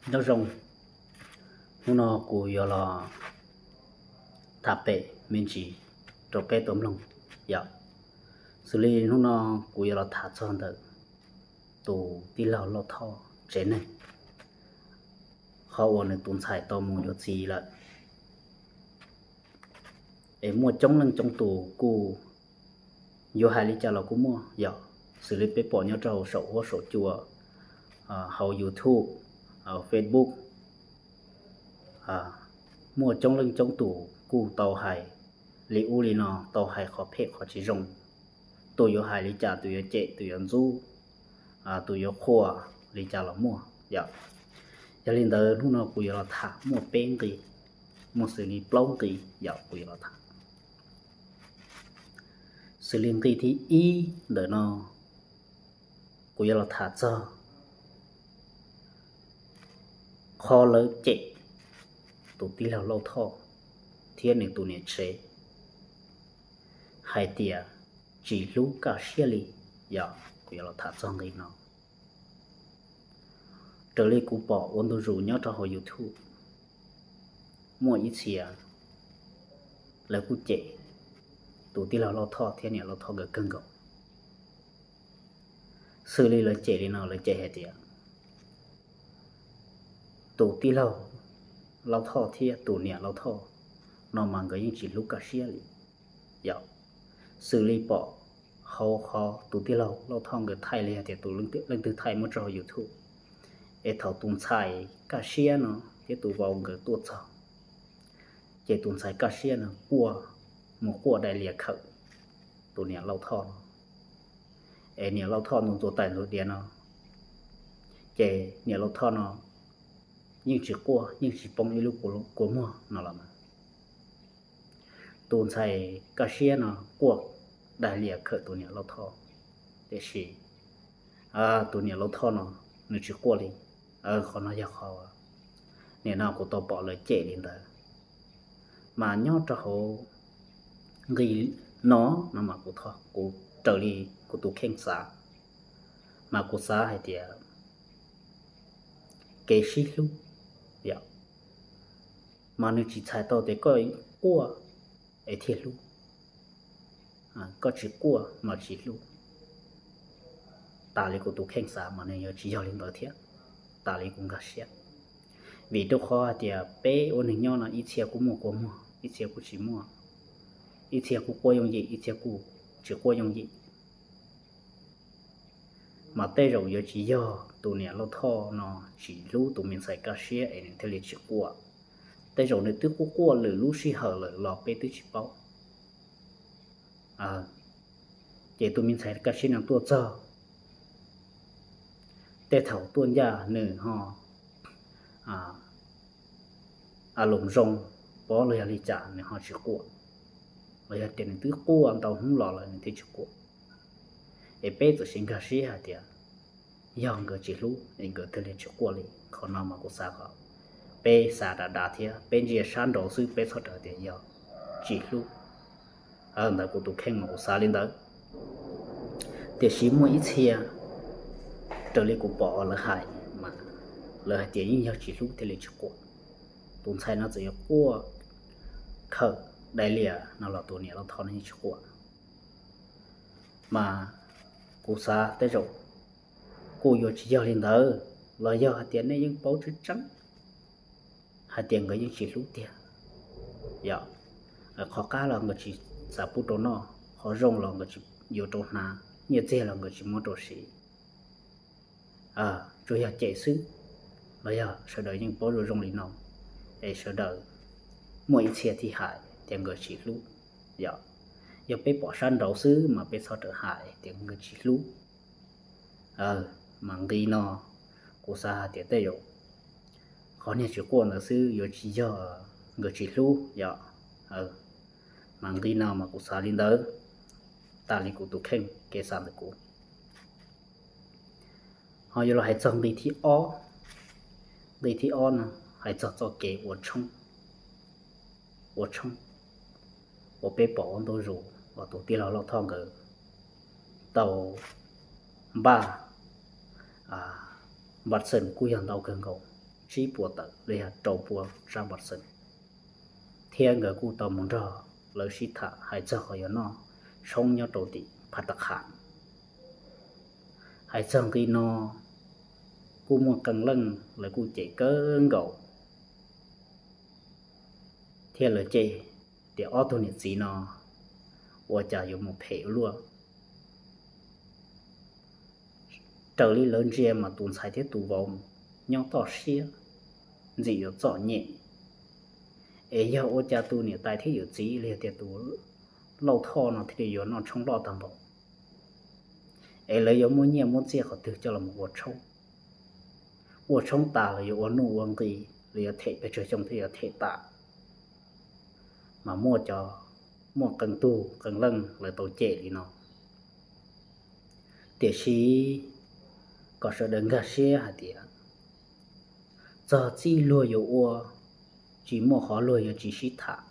Nyob zoo, hnub no kuv yuav los tham pem me ntsis rau peb tau mloog yom. Xws li hnub no kuv yuav los tham txog ntawm tus tij laug Lauj Thoj tsev neeg, qhov uas nws tus ntxhais tau mus yuav txiv lawm. Es muaj coob leej coob tus kuj yuav hais li cas los kuj muaj yom, xws li peb pom nyob rau hauv saum huab saum cua, hauv YouTube, hauv Facebook, muaj coob leej coob tus kuj tau hais li ub li no, tau hais qhov phem qhov tsis zoo. Tus yuav hais li cas, tus yuav cem, tus yuav ntxub, tus yuav qhuas li cas los muaj yom. Yog li ntawd hnub no kuv yuav los tham muaj peb nqi, muaj xws li plaub nqi yom, kuv yuav los tham. Xws li nqi thib ib ntawm no, kuv yuav los tham txog qhov lawv cem tus tij laug Lauj Thoj thiab nws tus niam tsev hais tias tsis hlub kaj siab li yom. Kuv yuav los tham txog nqi no. Raws li kuv pom ua ntu zus nyob rau hauv YouTube, muaj ib txhia lawv kuj cem tus tij laug Lauj Thoj thiab niam Lauj Thoj nkawd kawg nkaus. Xws li lawv cem li no, lawv cem hais tias tus tij laug Lauj Thoj thiab tus niam Lauj Thoj no mas nkawd yeej tsis hlub kaj siab li yom. Xws li pom hauv qhov tus tij laug Lauj Thoj nkawd thaij li hais tias tus leej twg thaij muab tso hauv YouTube, es thaum tus ntxhais kaj siab no thiab tus vauv nkawd tuaj txog, ces tus ntxhais kaj siab no quaj, mus quaj dai lias khawm tus niam Lauj Thoj no. Es niam Lauj Thoj ntxuav tais ntxuav diav no, ces niam Lauj Thoj no yeej tsis quaj, yeej tsis poob ib lub kua muag no los mas. Tus ntxhais kaj siab no quaj dai lias khawm tus niam Lauj Thoj, tiam sis tus niam Lauj Thoj no nws tsis quaj li. Qhov no yog qhov nim no kuv tau pom lawv cem li ntawd. Mas nyob rau hauv nqi no, no mas kuv, kuv raws li kuv tus kheej xav, mas kuv xav hais tias kev sib hlub yom, mas nws tsis txhais tau tias koj quaj es thiaj hlub, koj tsis quaj mas tsis hlub. Tas li kuv tus kheej xav mas nws yuav tsis yog li ntawd thiab, tas li kuv nkag siab. Vim rau qhov hais tias peb ua neeg nyob no ib txhia kuj muaj kua muag, ib txhia kuj tsis muaj, ib txhia kuj quaj yooj yim, ib txhia kuj tsis quaj yooj yim. Mas tej zaum yuav tsis yog tus niam Lauj Thoj no tsis hlub tus me ntxhais kaj siab es nws thiaj li tsis quaj. Tej zaum nws twb quaj quaj lwm lub sij hawm lawm los peb twb tsis paub. Ces tus me ntxhais kaj siab no tuaj txog, tej thaum tuaj ncaj nws ho a loos zoo, pov los yog li cas nws ho tsis quaj, los yog tias nws twb quaj ntau hnub los lawm nws thiaj tsis quaj. Es peb txawm siv nkag siab hais tias yog nkawd tsis hlub es nkawd thiaj li tsis quaj li. Qhov no mas kuv xav kom peb xav dav dav thiab peb ntsia sab nraud xwb, peb txhob raws tias yog tsis hlub. Ntawd kuv tus kheej mas kuv xav li ntawd. Tiam sis muaj ib txhia, raws li kuv pom lawv hais mas, lawv hais tias yeej yog tsis hlub thiaj li tsis quaj. Tus ntxhais no txawm yuav quaj khawm dai lias no los tus niam Lauj Thoj no yeej tsis quaj. Mas kuv xav tej zaum kuj yuav tsis yog li ntawd, los yog hais tias nej yeej paub tseeb tseeb hais tias nkawd yeej tsis hlub tiag. Yog qhov qab los nkawd tsis xav pub rau noj, qhov zoo los nkawd tsis yuav rau hnav, nyiaj txiag los nkawd tsis muab rau siv, tsuas yog cem xwb. Los yog sawv daws yeej paub zoo zoo li no, es sawv daws muaj ib txhia thiaj hais tias nkawd tsis hlub. Yog, yog peb pom sab nraud xwb mas peb txhob rawm hais tias nkawd tsis hlub. Mas nqi no kuv xav hais tias tej zaum qhov niag tsis quaj ntawd xwb yuav tsis yog nkawd tsis hlub yom. Mas nqi no mas kuv xav li ntawd, tas li kuv tus kheej kev xav ntawm kuv. Ho yuav los hais txog nqi thib ob. Nqi thib ob no hais txog txoj kev ua tshoob, ua tshoob uas peb pom ua ntu zus uas tus tij laug Lauj Thoj nkawd tau npaj percent kuj yog ntau kawg nkaus, tsib puas tawm los yog rau pua sab percent, thiab nkawd kuj tau mus nrog lawv sib tham hais txog qhov yuav noj tshoob nyob rau tim Phav Tam Qham. Hais txog nqi no kuj muaj qee leej lawv kuj cem kawg nkaus thiab lawv cem tias ob tug niam txiv no ua cas yuav mus phem ua luaj. Raws li lawv ntsia mas tus ntxhais thiab tus vauv nyob toj siab ntxim yuav txom nyem, es yog ua cas tus niam tais thiab yawm txiv los yog tias tus Lauj Thoj no thiaj li yuav noj tshoob loj tag npaum, es lawv yuav muab nyiaj muab txiaj qhov twg coj los ua tshoob? Ua tshoob tas los yuav ua nuj ua nqi, los yuav them pes tsawg xyoo thiaj yuav them tas, mas muaj cov, muaj qee tug qee leej lawv tau cem li no. Tiam sis kom sawv daws nkag siab hais tias txog txij luag yuav ua, tsis muaj qhov luag yuav tsis sib tham,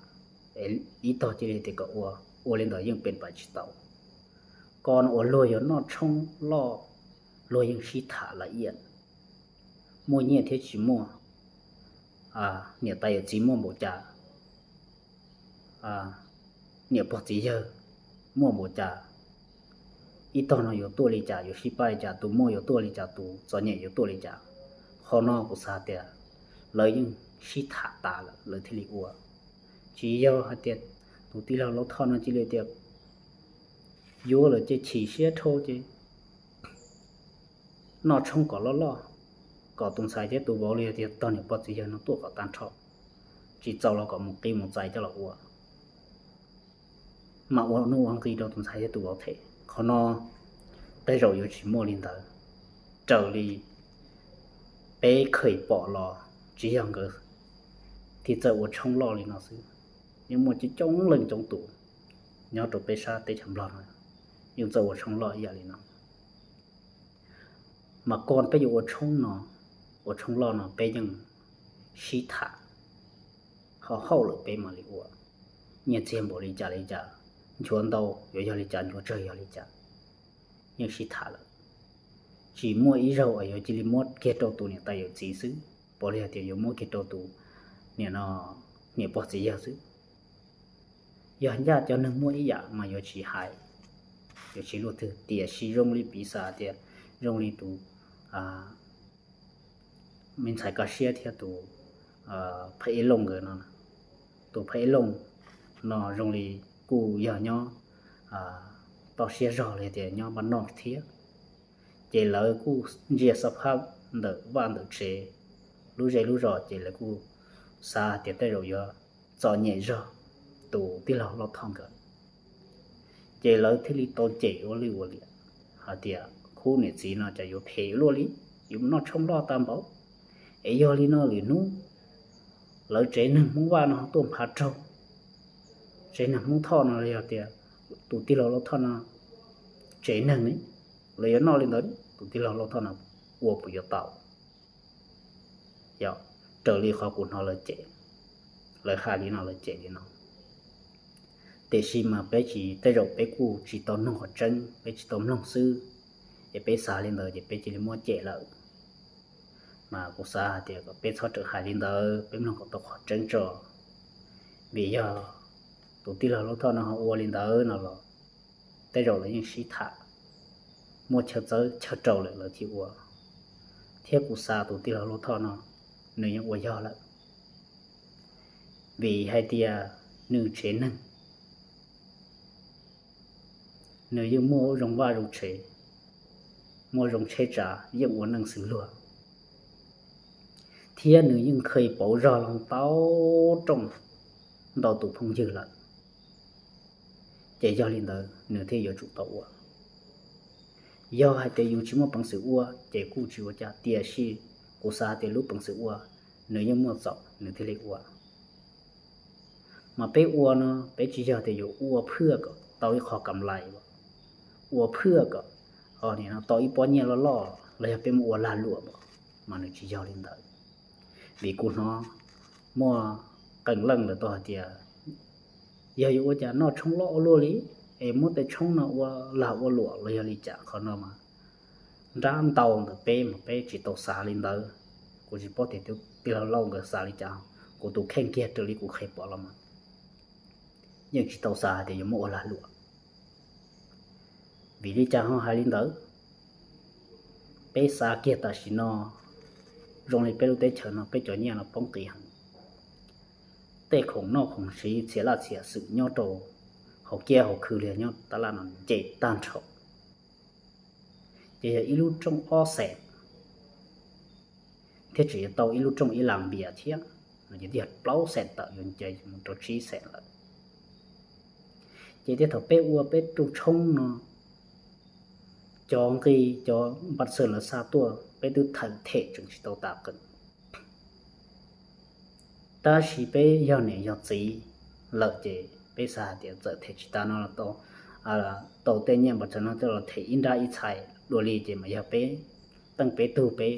ib tog cia li tias kom ua, ua li ntawd yeej pem pais tsis tau. Koj no uas luag yuav noj tshoob loj, luag yeej sib tham lawm iam, muaj nyiaj thiab tsis muaj, niam tais yawm txiv muaj npaum cas, niam pog txiv yawg muaj npaum cas, ib tog no yuav tuaj li cas, yuav sib pab li cas, tus muaj yuav tuaj li cas, tus txom nyem yuav tuaj li cas. Qhov no kuv xav tias lawv yeej sib tham tas lawm lawv thiaj li ua. Tsis yog hais tias tus tij laug Lauj Thoj no cia li tias yuav lawm ces chim siab dhau ces noj tshoob kom loj loj, kom tus ntxhais thiab tus vauv li tias tog niam pog txiv yawg no tuaj kom tag nrho, tsis txaus los kom mus qi mus txais coj los ua, mas ua nuj ua nqi rau tus ntxhais thiab tus vauv them. Qhov no tej zaum yuav tsis muaj li ntawd. Raws li peb kheev pom los tsis yog nkawd thiaj txawj ua tshoob loj li no xwb, yeej muaj coob coob leej coob tus nyob rau peb sab teb chaws Nplog no yeej txawj ua tshoob loj ib yam li no. Mas koj peb yuav ua tshoob no, ua tshoob loj no peb yeej sib tham, ho hauj lwm peb mam li ua. Nyiaj txiag npaum li cas li cas, nchuav ntau yuav yog li cas, nchuav tsawg yog li cas, yeej sib tham lawm. Tsis muaj ib zaug uas yuav cia li muab kiag rau tus niam tais yawm txiv xwb, puav leej tias yuav muab kiag rau tus niam no, niam pog txiv yawg xwb. Yog ncaj cov neeg muaj ib yam mas yuav tsis hais, yuav tsis luaj twg. Tiam sis zoo li piv xam tias zoo li tus me ntxhais Kaj Siab thiab tus Pha Ib Looj nkawd no, tus Pha Ib Looj no zoo li kuj yog nyob toj siab zog li tias nyob npaj noj thiab, ces lawv kuj ntsia xab phab ntawm vaj ntawm tsev, lub zej lub zos, ces lawv kuj xav tias tej zaum yuav txom nyem zog tus tij laug Lauj Thoj nkawd. Ces lawv thiaj li tau cem ua lwj ua liam hais tias khub niam txiv no cas yuav phem luaj li, yuav noj tshoob loj tag npaum. Es yog li no lwm hnub lawv tsev neeg Hmoob Vaj no tuaj nphav raug tsev neeg Hmoob Thoj no los yog tias tus tij laug Lauj Thoj no tsev neeg ne, lawv yuav noj li ntawd, tus tij laug Lauj Thoj no ua puas yuav tau? Yog, raws li qhov kuv hnov lawv cem, lawv hais li no lawv cem li no. Tiam sis mas peb tsis, tej zaum peb kuj tsis tau mloog qhov tseeb, peb tsis tau mloog xwb, es peb xav li ntawd ces peb cia li muab cem lawm. Mas kuv xav hais tias kom peb txhob rawm hais li ntawd, peb mloog kom tau qhov tseeb tso. Vim yog tus tij laug Lauj Thoj no ho ua li ntawd no los tej zaum lawv yeej sib tham, muaj chaw txawb chaw rau lawm lawv thiaj ua. Thiab kuv xav tus tij laug Lauj Thoj no nws yeej ua yog lawm, vim hais tias nws tsev neeg nws yeej muaj zoo vaj zoo tsev, muaj zoo tsheb tsav, yeej ua neej xws luag, thiab nws yeej kheev pauv zog los ntau rooj ntau tus phooj ywg lawm. Ces yog li ntawd nws thiaj yuav tsum tau ua. Yog hais tias yus tsis muaj peev xwm ua ces kuj tsis ua cas, tiam sis kuv xav tias lub peev xwm ua nws yeej muaj txaus nws thiaj li ua. Mas peb ua no peb tsis yog tias yuav ua phwaj kom tau ib qho kam lais, ua phwaj kom tau ib pob nyiaj loj loj los yog peb mus ua lag luam, mas nws tsis yog li ntawd. Vim kuv hnov muaj qee leej lawv tau hais tias yog yuav ua cas noj tshoob loj ua luaj li, es muab tej tshoob no ua lag ua luam los yog li cas, qhov no mas nrab ntau ntawm peb mas peb tsis tau xav li ntawd. Kuv tsis paub tias tus tij laug Lauj nkawd xav li cas, kuv tus kheej kiag raws li kuv qhia pom los mas yeej tsis tau xav hais tias yuav muab ua lag luam. Vim li cas ho hais li ntawd? Peb xav kiag tam sim no, zoo li peb lub teb chaws no peb cov nyiaj no poob qis heev. Tej khoom noj khoom siv txhia laj txhia xwm nyob rau hauv kiab hauv khw li nyob tab laj no nce tag nrho. Ces yog ib lub rooj ob xees, thiab tseem yuav tau ib lub rooj ib las npias thiab, no ces twb yog plaub xees tawm, yuav nce mus rau tsib xees lawm. Ces thiab thaum peb ua peb rooj tshoob no, cov nqi cov npaj xwm lawv xa tuaj peb twb thawm them tseem tsis tau tas qees. Tab sis peb yog niam yog txiv lawm ces peb xav hais tias txawm them tsis tas no los tau, tau tej nyiaj npaj xwm no tej los them ib nrab ib txhais dua li ces mas yog peb teej peb tug peb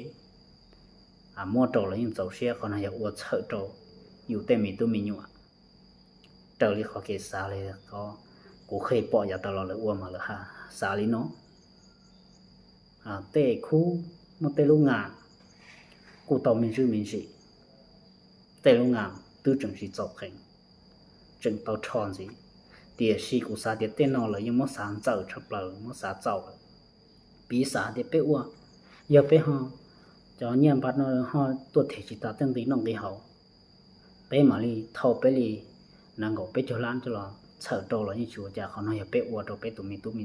muab rau los yeej txaus siab. Qhov no yog ua txhawm rau yus tej me tub me nyuam raws li qhov kev xav li qhov kuv qhia pom yav tas los lawv ua mas lawv xav li no. Tej khub muaj tej lub nas kuj tau me ntsis me ntsis, tej lub nas twb tseem tsis txaus qees, tseem tau rho ntxiv. Tiam sis kuv xav tias tej no lawv yeej muab xav ntxaws tshaj plaws, muab xav txaus lawm. Piv xam tias peb ua, yog peb ho cov nyiaj npaj no ho tuaj them tsis tas tej nqi noj nqi haus, peb mam li thau peb li nees nkaum peb caug lab coj los txhawm rau los yeej tsis ua cas. Qhov no yog peb ua rau peb tus me tub me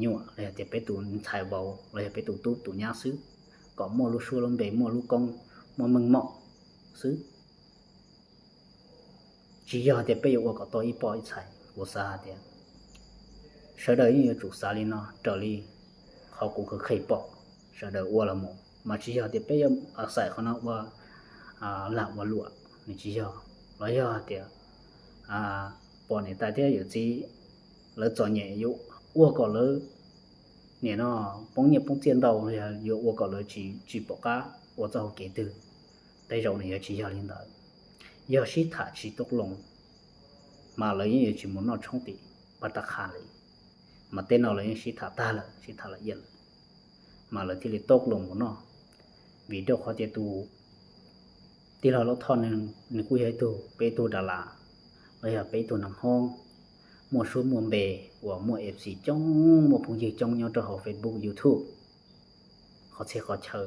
nyuam los yog tias peb tus ntxhais vauv los yog peb tus tub tus nyab xwb, kom muaj lub suab lub npe, muaj lub koob, muaj meej mom xwb. Tsis yog tias peb yuav ua kom tau ib poj ib txhais. Kuv xav hais tias sawv daws yeej yuav tsum xav li no raws li qhov kuv qhia pom sawv daws ua los mus, mas tsis yog tias peb yuav xaiv qhov no ua lag ua luam, nws tsis yog. Los yog tias pom niam tais thiab yawm txiv lawv txom nyem yuav ua kom lawv nim no poob nyiaj poob txiaj ntau los yog yuav ua kom lawv tsis pom qab ua txoj hauv kev twg, tej zaum nws yuav tsis yog li ntawd. Yog sib tham tsis tau loo mas lawv yeej yuav tsis mus noj tshoob tim paj tab qha li. Mas tej no lawv yeej sib tham tag lawm, sib tham lawm iab lawm, mas lawv thiaj li tau loo mus noj. Vim rau qhov tias tus tij laug Lauj Thoj nws kuj yog ib tug, peb ib tug das las los yog peb ib tug neeg hoob muaj suab muaj npe uas muaj F C coob, muaj phooj ywg coob nyob rau hauv Facebook, YouTube qhov txhia qhov chaw.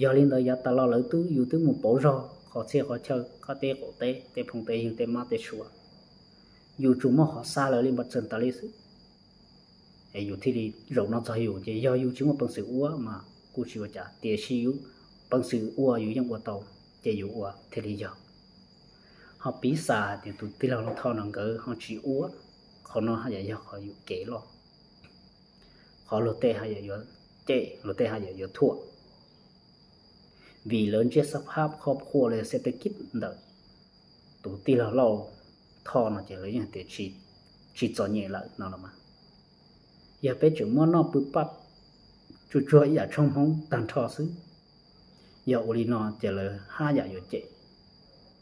Yog li ntawd yav tas los lawv twb, yus twb mus pauv zog qhov txhia qhov chaw qab teb qaum teb, tej phooj tej ywg tej mab tej suav, yus tsuas muaj qhov xa lawv li npaj txwm tas li xwb, es yus thiaj li zaum no txog yus. Ces yog yus tsis muaj peev xwm ua mas kuj tsis ua cas, tiam sis yus peev xwm ua yus yeej ua tau, ces yus ua thiaj li yog. Ho piv xam tias tus tij laug Lauj Thoj no nkawd ho tsis ua, qhov no haj yam yog qhov yus kev loj. Qhov luag tej haj yam yuav cem, luag tej haj yam yuav thuam. Vim lawv ntsiab xab phab qhov qhua los xev teb kib ntawm tus tij laug Lauj Thoj no ces lawv yeej tias tsis txom nyem lawm no los mas. Yog peb tseem muab noj pw paj tsuag tsuag ib yam tshoob hmoob tag nrho xwb, yog ua li no ces lawv haj yam yuav cem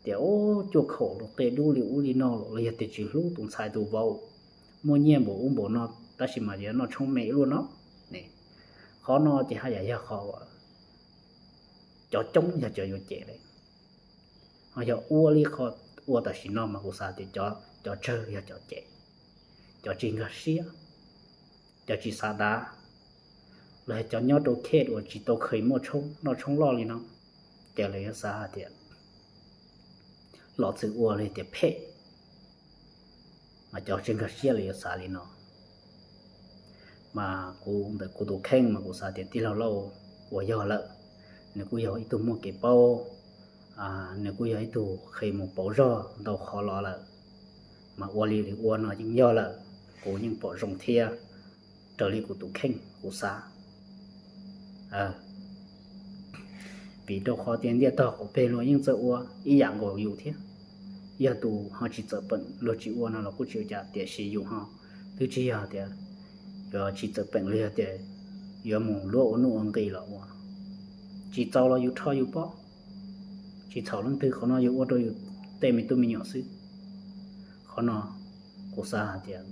tias, ub, cuaj khaum los qia dub li ub li no los yog tias tsis hlub tus ntxhais tus vauv, muaj nyiaj npaum ub npaum no tab sis mas yuav noj tshoob me ib luaj no ne. Qhov no ces haj yam yog qhov cov coob yog cov yuav cem li. Ho yog ua li qhov ua tam sim no mas kuv xav tias cov tsawg yog cov cem, cov tsis nkag siab, cov tsis xav dav, los yog cov nyob rau khej uas tsis tau kheev muaj tshoob noj tshoob loj li no, ces lawv yuav xav hais tias los txwm ua li tias phem, mas cov tsis nkag siab lawv yuav xav li no. Mas kuv ntawm kuv tus kheej mas kuv xav tias tij laug Lauj uas yog lawm, nws kuj yog ib tug muaj kev paub, nws kuj yog ib tug qhia mus pauv zog ntau qhov los lawm, mas ua li ua no yeej yog lawm, kuv yeej pom zoo thiab raws li kuv tus kheej kuv xav. Vim rau qhov tias ntiaj tog qaum peg luag yeej txawj ua ib yam nkaus yus thiab. Yog tus ho tsis txawm peem luag tsis ua no los kuj tsis ua cas, tiam sis yus ho twb tsis yog tias yuav tsis txawm peem los yog tias yuav mus luab ua nuj ua nqis los ua. Tsis txaus los yus rho yus pob, tsis txhaum leej twg, qhov no yus ua rau yus tej me tub me nyuam xwb. Qhov no kuv xav hais tias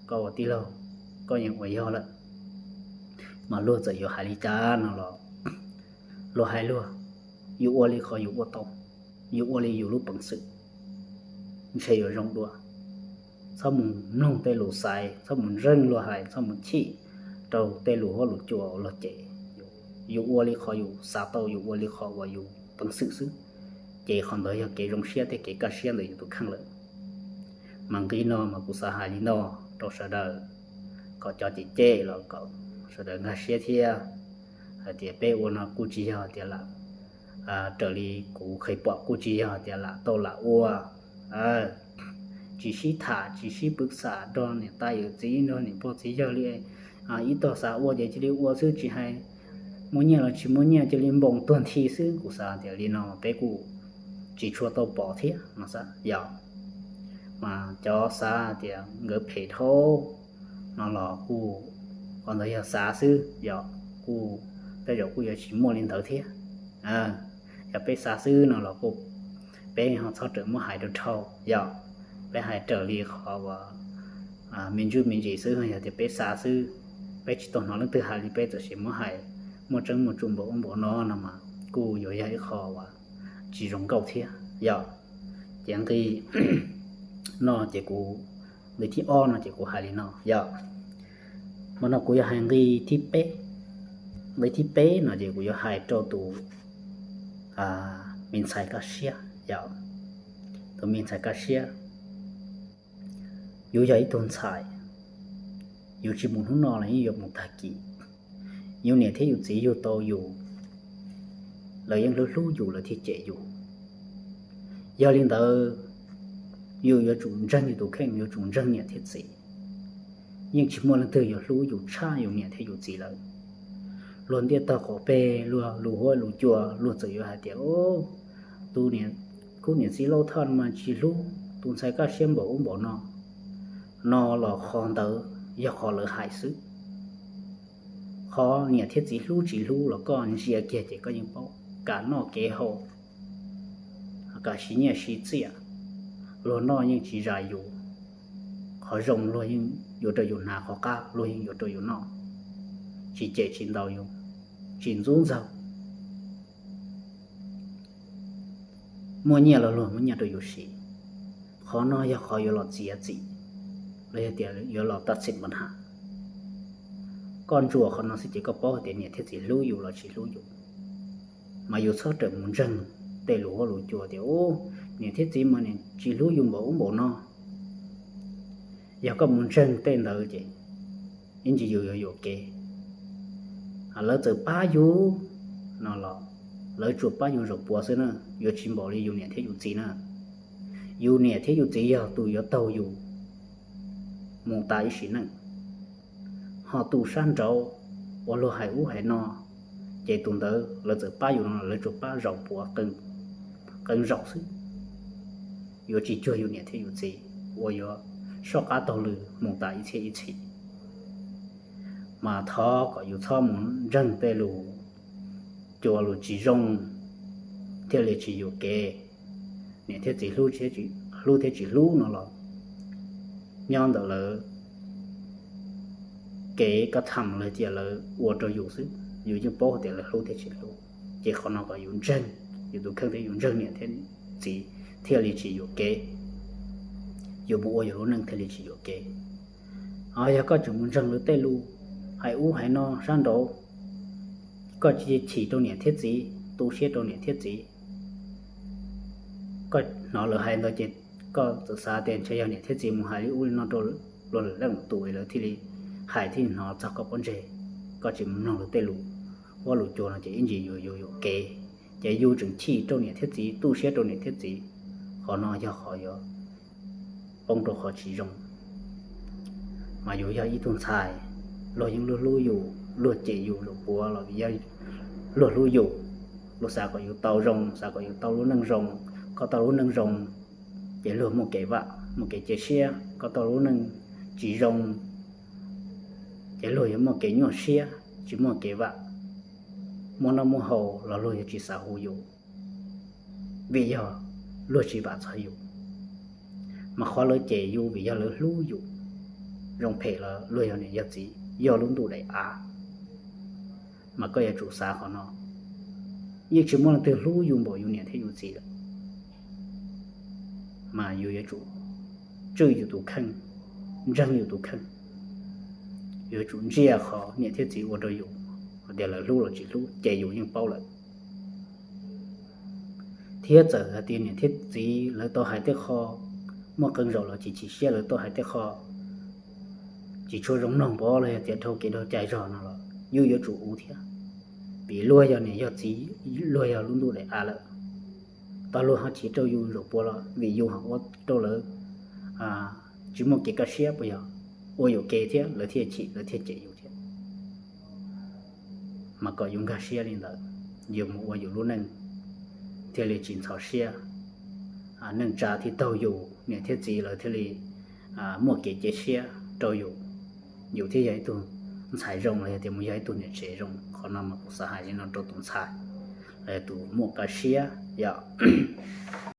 koj ua tij laug, koj yeej ua yog lawm. Mas luag txawm yuav hais li cas no los luag hais luag, yus ua li qhov yus ua tau, yus ua li yus lub peev xwm ntshe yuav zoo dua. Txhob mus mloog tej lus xaiv, txhob mus ntseeg luag hais, txhob mus chim rau tej lus huab lus cua luag cem. Yus ua li qhov yus xav tau, yus ua li qhov uas yus peev xwm xwb, ces qhov ntawd yog kev zoo siab thiab kev kaj siab ntawm yus tus kheej lawm. Mas nqi no mas kuv xav hais li no rau sawv daws, kom cov cem cem los kom sawv daws nkag siab thiab, hais tias peb ua no kuj tsis yog tias lam, raws li kuv qhia pom kuj tsis yog tias lam tau lam ua, tsis sib tham tsis sib pwv xam nrog niam tais yawm txiv nrog niam pog txiv yawg li, ib tog xav ua ces cia li ua xwb, tsis hais muaj nyiaj los tsis muaj nyiaj, cia li npoos tuag nthi xwb. Kuv xav tias li no peb kuj tsis tshua tau pom thiab no xav yog. Mas cov xav tias nkawd phem dhau no los kuj, qhov ntawd yog xav xwb yog, kuj tej zaum kuj yuav tsis muaj li ntawd thiab. Yog peb xav xwb no los kuj, peb ho txhob rawm muab hais rau dhau yog, peb hais raws li qhov uas me ntsuj me ntsis xwb. Yog tias peb xav xwb, peb tsis tau hnov leej twg hais li peb txawm sis muab hais muaj tseeb muaj tsuj npaum ub npaum no no mas kuj yuav yog ib qho uas tsis zoo nkauj thiab yog. Ces nqi no ces kuv, nqi thib ob no ces kuv hais li no yog. Mas no kuv yuav hais nqi thib peb. Nqi thib peb no ces kuv yuav hais rau tus me ntxhais kaj siab yog, tus me ntxhais kaj siab. Yus yog ib tug ntxhais, yus tsis mus hnub no los yeej yuav mus tag kis. Yus niam thiab yus txiv yug tau yus, lawv yeej hlub hlub yus lawv thiaj cem yus. Yog li ntawd, yus yuav tsum ntseeg yus tus kheej, yuav tsum ntseeg niam thiab txiv. Yeej tsis muaj leej twg yuav hlub yus tshaj yus niam thiab yus txiv lawm. Luag ntiaj tog qaum peg, luag lus huab lus cua, luag txawm yuav hais tias, tus niam, khub niam txiv laub thaj mas tsis hlub tus ntxhais kaj siab npaum ub npaum no, no los qhov ntawd yog qhov lawv hais xwb. Qhov niam thiab txiv hlub tsis hlub los koj ntsia kiag ces koj yeej paub. Kev noj kev haus, kev siv nyiaj siv txiaj, luag noj yeej tsis zam yus. Qhov zoo luag yeej yuav rau yus hnav, qhov qab luag yeej yuav rau yus noj, tsis cem tsis ntaus yus, tsis ntxub ntxaug. Muaj nyiaj los luag muab nyiaj rau yus siv. Qhov no yog qhov yuav los txiav txim, los yog tias yuav los tav txim npa nham. Koj ntsuas qhov no xwb ces koj paub hais tias niam thiab txiv hlub yus los tsis hlub yus. Mas yus txhob rawm mus ntseeg tej lus huab lus cua tias, u, niam thiab txiv mas niam tsis hlub yus npaum ub npaum no. Yog koj mus ntseeg tej ntawd ces ib ntsis yus yuav yuam kev. Lawv txawm pab yus no los lawv tsuas pab yus zaum puav xwb na, yuav tsis npaum li yus niam thiab yus txiv na. Yus niam thiab yus txiv yog tus yuav taug yus mus tas ib sim neej. Ho tus sab nraud uas luag hais ub hais no, ces tus ntawd lawv txawm pab yus no lawv tsuas pab zaum puav qee zaum xwb. Yuav tsis cuag yus niam thiab yus txiv uas yuav soj qab taug lw mus tas ib txhiab ib txhis. Mas thov kom yus txhob mus ntseeg tej lus cua lus tsis zoo thiaj li tsis yuam kev. Niam thiab txiv hlub thiab tsis hlub no los nyob ntawm lawv kev kaj tham lawv cia lawv ua rau yus xwb, yus yeej paub hais tias lawv hlub thiab tsis hlub. Ces qhov no kom yus ntseeg yus tus kheej thiab yus ntseeg niam thiab txiv thiaj li tsis yuam kev. Yus mus ua yus lub neej thiaj li tsis yuam kev. Ho yog koj tseem mus ntseeg lawv tej lus hais ub hais no sab nraud, koj cia li chim rau niam thiab txiv, tu siab rau niam thiab txiv. Koj hnov lawv hais ntawd ces koj txawm xav tias ntshe yog niam thiab txiv mus hais li ub li no rau luag lwm leej lwm tus es lawv thiaj li hais thiaj li hnov txog koj pob ntseg. Koj tsis mus mloog lawv tej lus huab lus cua no ces ib ntsis yus yuav yuam kev. Ces yus tseem chim rau niam thiab txiv, tu siab rau niam thiab txiv, qhov no yog qhov yuav poob rau qhov tsis zoo. Mas yus yog ib tug ntxhais, luag yeej hlub hlub yus, luag cem yus zaum puav los vim yog luag hlub yus. Luag xav kom yus tau zoo, xav kom yus tau lub neej zoo. Koj tau lub neej zoo ces luag muaj kev vam, muaj kev cia siab. Koj tau lub neej tsis zoo ces luag yuav muaj kev nyuaj siab, tsis muaj kev vam. Muaj noj muaj haus los luag yuav tsis xav hu yus, vim yog luag tsis vam txog yus. Mas qhov lawv cem yus vim yog lawv hlub yus. Zoo phem los luag yog niam yog txiv, yog lub ntuj daim av. Mas koj yuav tsum xav qhov no, yeej tsis muaj leej twg hlub yus npaum yus niam thiab yus txiv lawm. Mas yus yuav tsum tswj yus tus kheej, ntseeg yus tus kheej. Yuav tsum ntsia qhov niam thiab txiv ua rau yus, hais tias lawv hlub los tsis hlub ces yus yeej paub lawm. Thiab txawm hais tias niam thiab txiv lawv tau hais tej qho muaj qee zaum los tsis chim siab, lawv tau hais tej qho tsis tshua zoo mloog pov los yog tias dhau kev dhau cai zog no los yus yuav tsum ua thiab. Vim luag yog niam yog txiv, luag yog lub ntuj daim av lawm, tau luag ho chim rau yus zaum puas los vim yus ho ua rau lawv tsis muaj kev kaj siab puas yog? Ua yuam kev thiab lawv thiaj chim lawv thiaj cem yus thiab. Mas kom yus nkag siab li ntawd, yus mus ua yus lub neej thiaj li tsis ntxhov siab. Neej tsa thiaj taug yus, niam thiab txiv lawv thiaj li muaj kev cia siab rau yus, yus thiaj yog ib tug ntxhais zoo los yog tias mus yog ib tug niam tsev zoo. Qhov no mas kuv xav hais li no rau tus ntxhais los yog tus muaj kaj siab yom.